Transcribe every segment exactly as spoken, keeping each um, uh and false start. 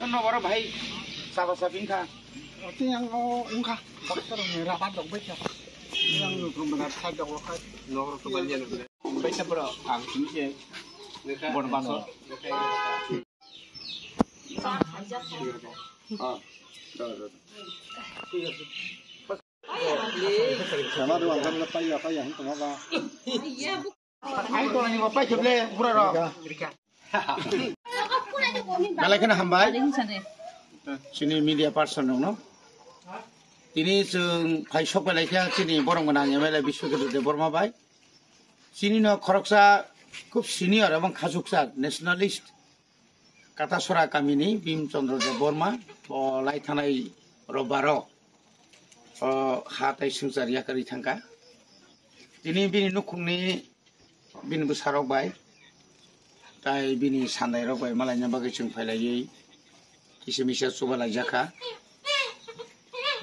No boro bhai, saba sapi wngkha. Ati yang o wngkha. Baksa rok ni rabar dok bai kha. Yang no thum benar sa dok kha. No ro to ban jan. Bai sa bro ang sini je. Bon baso. Ah, do, do. Sama do ang kan lepai ya, pai ya, hing tengah ba. Ai, tolani bo paikhe ble, bura rok. Belai kheno hambai. Chini media person rokno. Tini chwng phai sok belai khe chini borok gwnang M L A Biswakirti Debbarma bai. Chini no khoroksa khub senior ebong khachuksa nationalist. Katasora kamini Bim Chandra Debbarma, o lai thanai robaro, o ha tai swngchar yakarwi thangkha. Tini bini nukhungni bini bwsarok bai, tai bini sandairok bai malaina bagwi chwng phailaiwi kisa misa chubalaijakha.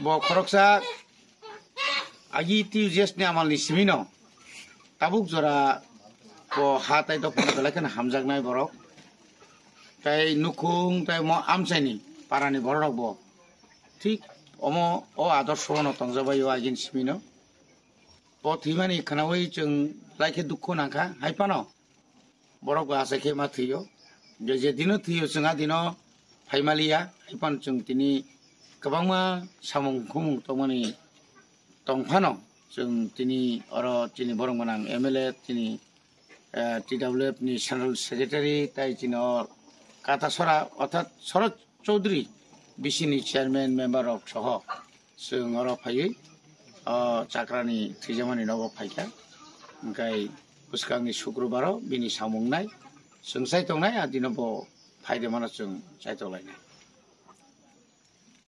Bo khoroksa agi T U J S ni amalni simino tabuk jora bo ha tai dophano belai kheno hamjaknai borok. Tai nukhung tai mo amchaini parani bororok bo thik omo o adorshono tongjabai o agini simino. Bo thwimani khwnawi chwng belai khe dukhu nangkha, hai phano borok bo achai khe ma thwio. Je, je dino thwio, chwng a dino phaimaliya, hai phano chwng tini kwbangma samung khumung tongmani tong phano, chwng tini oro chini borok gwnang M L A, chini, eh, T W F ni General Secretary, tai chini o Katasora, orthat Sorot Chaudhary, B C ni chairman member rok soho. Chwng oro phaiwi, o chakrani thwijamani nogo phaikha. Hwnkhe bwskangni Sukrubaro bini samung nai. Chwng chai tongnai, a dino bo phai de mano chwng chai tonglainai.